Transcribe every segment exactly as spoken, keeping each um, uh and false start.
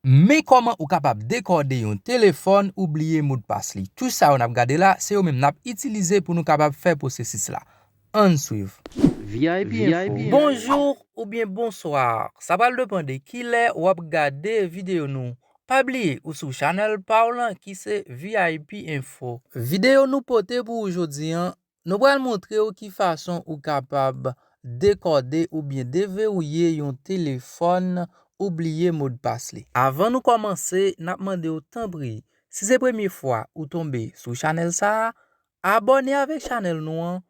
Men kòman ou kapab dekòde yon telefòn ou bliye modpas li. Tout sa yo n ap gade la, se yo menm n ap itilize pou nou kapab fè pwosesis la. Ann swiv. Bonjou oubyen bonswa. Sa pral depann de kilè w ap gade videyo nou. Pa bliye, ou sou chanèl pa w lan ki se V I P Info. Videyo nou pote pou ou jodi an, nou pral montre w ki fason ou kapab dekòde oubyen deverouye yon telefòn ou bliye modpas li. Avan nou kòmanse, n ap mande w tanpri, si se premye fwa ou tonbe sou chanèl sa a, abòne avèk chanèl nou an,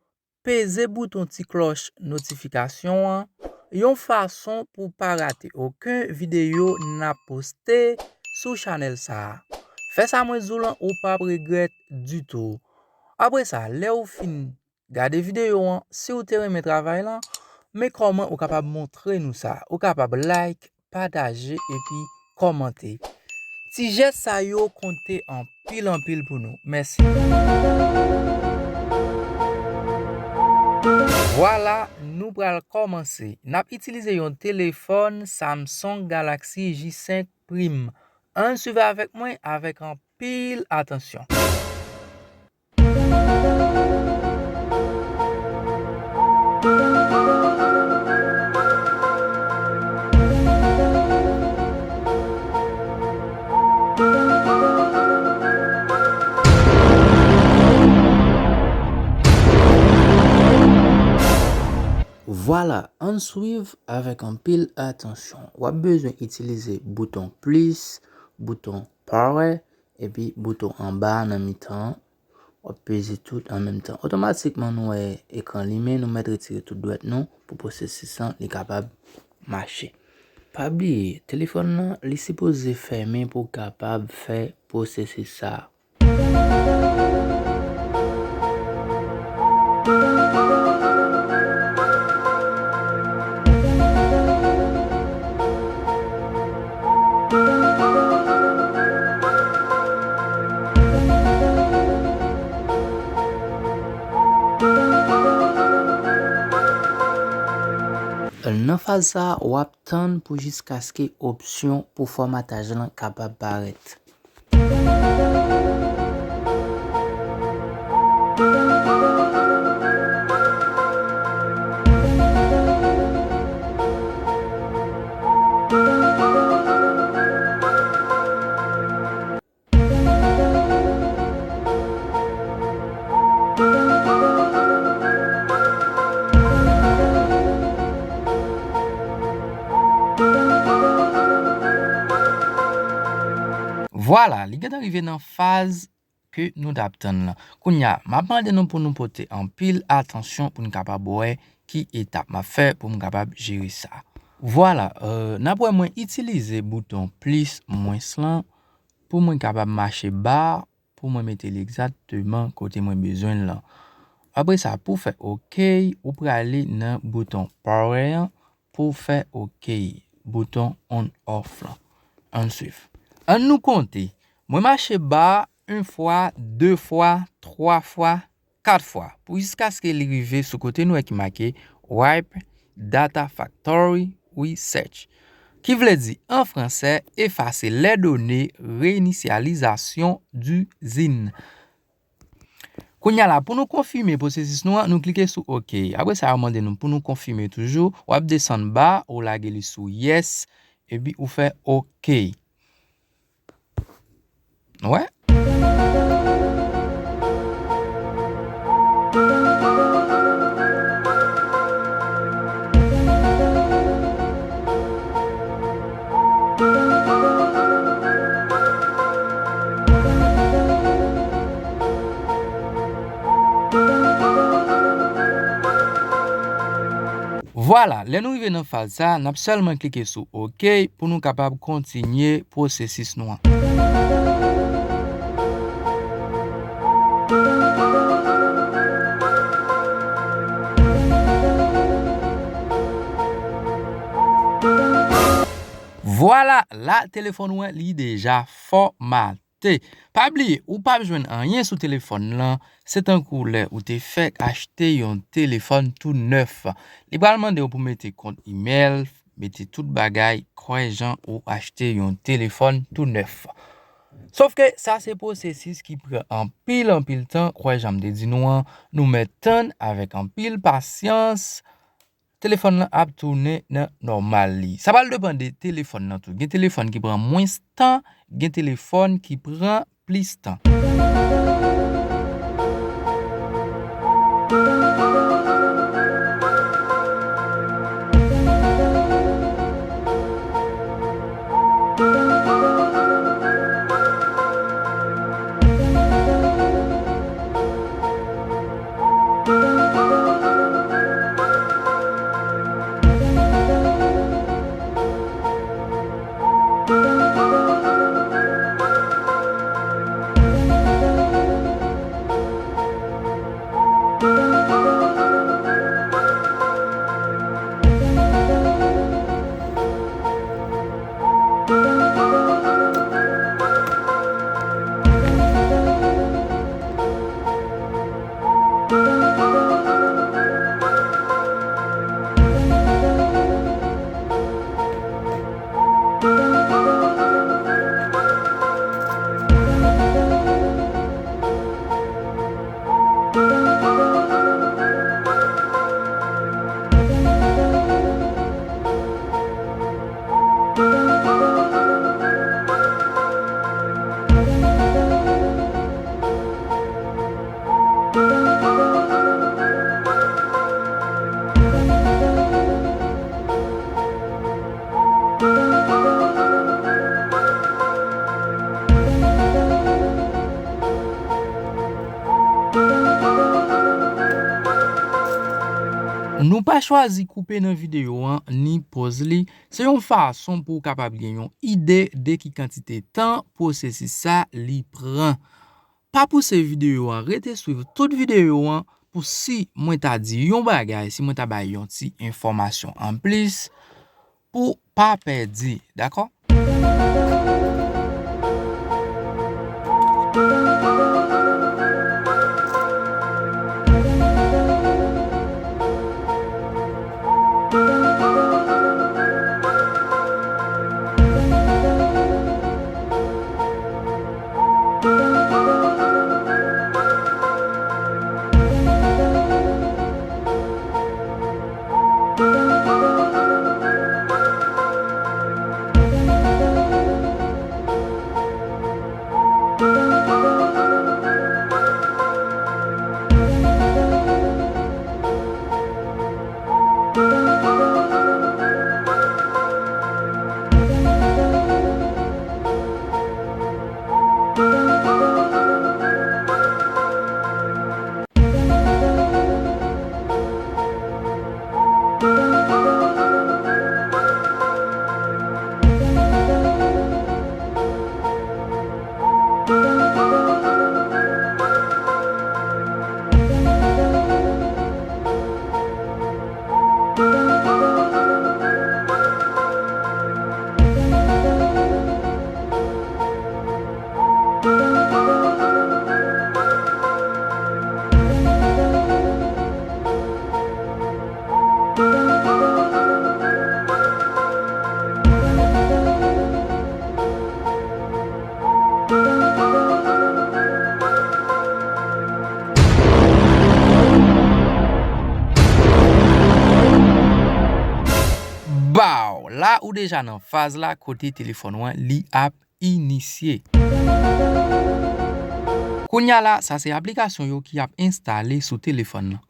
peze bouton ti klòch notifikasyon an, yon fason pou w pa rate okenn videyo n ap poste sou chanèl sa a. Fè sa mwen di w lan, ou p ap regrèt ditou. Apre sa, lè w fin gade videyo an, si w te renmen travay lan, men kòman ou kapab montre nou sa. Ou kapab like, pataje epi kòmante. Ti jès sa yo konte anpil anpil pou nou. Mèsi. Vwala, nou pral kòmanse. N ap itilize yon telefòn Samsung Galaxy J senk Prime. Ann swiv avèk mwen avèk anpil atansyon. Vwala, ann swiv avèk anpil atansyon. W ap bezwen itilize bouton plis, bouton power, epi bouton anba a nan mitan an. W ap peze tout an menm tan. Otomatikman, nou wè ekran limen, nou mèt retire tout dwèt nou pou pwosesis lan li kapab mache. Pa bliye, telefòn nan, li sipoze fèmen pou w kapab fè pwosesis sa a. Nan faz sa a, w ap tann pou jiskaske opsyon pou fòmataj lan kapab parèt. Vwala, li gentan rive nan faz ke nou t ap tann lan. Kounye a, m ap mande nou pou nou pote anpil atansyon pou n kapab wè ki etap m ap fè pou m kapab jere sa. Vwala, euh, n ap wè mwen itilize bouton plis, mwens lan pou mwen kapab mache ba, pou mwen mete li egzakteman kote mwen bezwen l lan. Apre sa, pou fè oke, ou prale nan bouton power an, pou fè oke, bouton on off lan. Ann swiv. Ann nou konte. Mwen mache ba yon fwa, de fwa, twa fwa, kat fwa, pou jiskaske li rive sou kote nou wè ki make Wipe Data Factory Reset, ki vle di an fransè, effacer les données, réinitialisation d'usine. Kounye a la, pou nou konfime pwosesis nou an, nou klike sou oke. Apre sa, yo mande nou pou nou konfime toujou. W ap desann ba, ou lage li sou yes, epi ou fè oke. Wè. Vwala, lè nou rive nan faz sa, n ap sèlman klike sou oke pou nou kapab kontinye pwosesis nou an. Vwala, la telefòn ou an li deja fòmate. Pa bliye, ou p ap jwenn anyen sou telefòn lan, se tankou lè ou te fèk achte yon telefòn tou nèf. Li pral mande w pou mete kont imèl, mete tout bagay, kwè jan ou achte yon telefòn tou nèf. Sòf ke sa se pwosesis ki pran anpil, anpil tan, kwè jan m te di nou an, nou mèt tann avèk anpil pasyans, telefòn nan ap tounen nan nòmal li. Sa pral depann de telefòn nan tou. Gen telefòn ki pran mwens tan, gen telefòn ki pran plis tan. Nou pa chwazi koupe nan videyo an ni pòz li. Se yon fason pou w kapab gen yon ide de ki kantite tan pwosesis sa li pran. Pa pouse videyo an, rete swiv tout videyo an pou si mwen ta di yon bagay, si mwen ta bay yon ti enfòmasyon anplis, pou pa pèdi, dakò? Baw! La ou deja nan faz la kote telefòn ou an li ap inisye. Kounye a la, sa se aplikasyon yo ki ap enstale sou telefòn nan.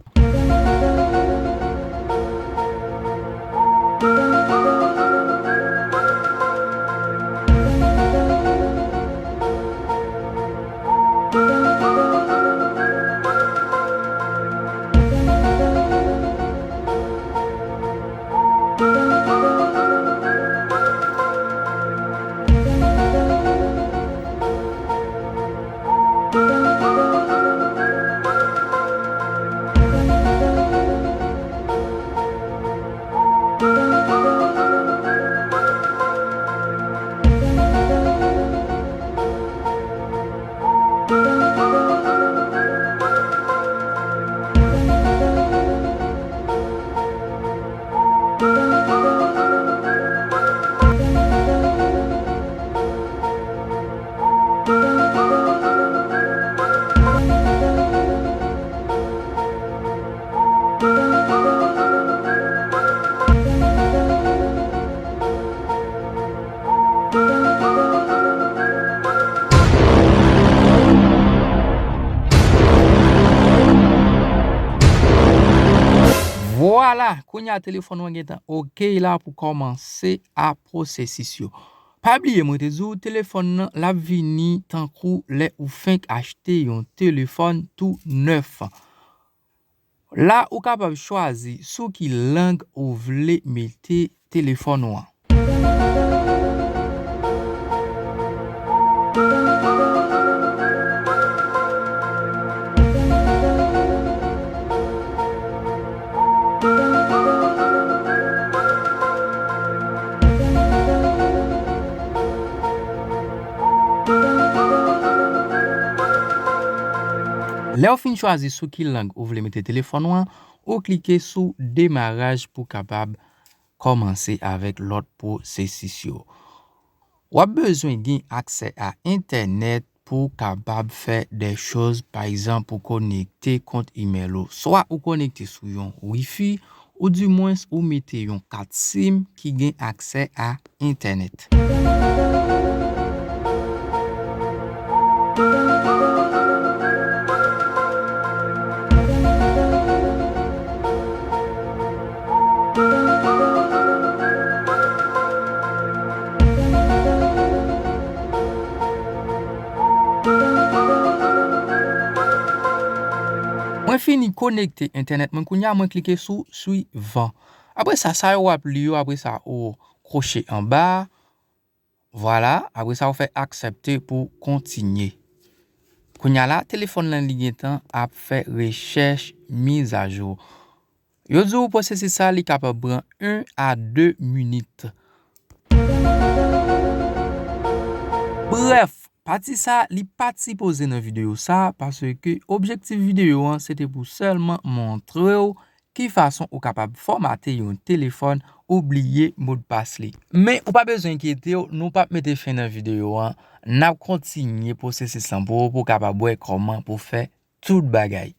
Ah, kounye a telefòn ou an gentan oke la pou kòmanse a pwosesis yo. Pa bliye, mwen te di w, telefòn nan, l ap vini tankou lè ou fenk achte yon telefòn tou nèf. La, ou kapab chwazi sou ki lang ou vle mete telefòn ou an. Lè w fin chwazi sou ki lang ou vle mete telefòn ou an, ou klike sou demaraj pou w kapab kòmanse avèk lòt pwosesis yo. W ap bezwen gen aksè a entènèt pou w kapab fè de choz, pa egzanp, ou konekte kont imèl ou. Swa ou konekte sou yon Wi-Fi, oudimwens ou mete yon kat sim ki gen aksè a entènèt. Mwen fini konekte entènèt mwen kounye a, mwen klike sou suivant. Apre sa, sa yo w ap li yo, apre sa, ou kwoche anba a. Vwala, apre sa, ou fè aksepte pou kontinye. Kounye a la, telefòn lan li gentan ap fè rechèch mizajou. Yo di w pwosesis sa, li kapab pran en a de minit. Brèf, pati sa, li pa t sipoze nan videyo sa, paske objektif videyo an, se te pou sèlman montre w ki fason ou kapab fòmate yon telefòn ou bliye modpas li. Men ou pa bezwen enkyete w, nou p ap mete fen nan videyo an. N ap kontinye pwosesis lan pou ou, pou w kapab wè kòman pou w fè tout bagay.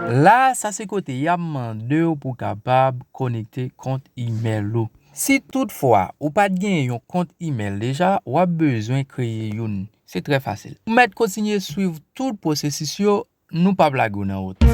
La, sa se kote y ap mande w pou w kapab konekte kont imèl ou. Si toutfwa ou pa t genyen yon kont imèl deja, w ap bezwen kreye youn. Se trè fasil. Ou mèt kontinye swiv tout pwosesis yo, nou p ap lage w nan wout.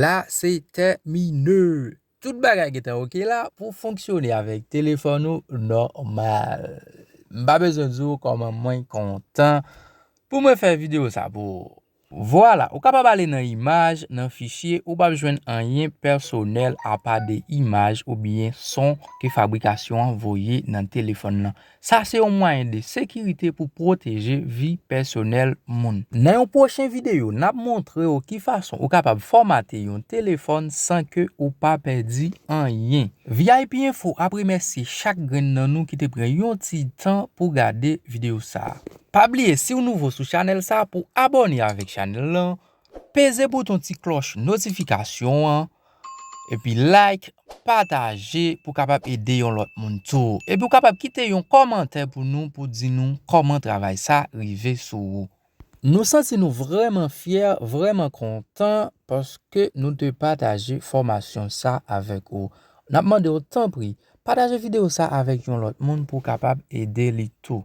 La, se tèmine. Tout bagay gentan oke la pou fonksyone avèk telefòn ou nòmal. M pa bezwen di w kòman mwen kontan pou mwen fè videyo sa pou ou. Vwala, ou kapab ale nan imaj, nan fichye, ou p ap jwenn anyen pèsonèl apa de imaj oubyen son ke fabrikasyon an voye nan telefòn nan. Sa se yon mwayen de sekirite pou pwoteje vi pèsonèl moun. Nan yon pwochen videyo, n ap montre w ki fason ou kapab fòmate yon telefòn san ke ou pa pèdi anyen. V I P Info ap remèsye chak grenn nan nou ki te pran yon ti tan pou gade videyo sa a. Pa bliye, si w nouvo sou chanèl sa a, pou abòne avèk chanèl lan, peze bouton ti klòch notifikasyon an, epi like, pataje pou kapab ede yon lòt moun tou. Epi w kapab kite yon kòmantè pou nou, pou di nou kòman travay sa rive sou ou. Nou santi nou vrèman fyè, vrèman kontan paske nou te pataje fòmasyon sa avèk ou. N ap mande w, tanpri, pataje videyo sa avèk yon lòt moun pou w kapab ede li tou.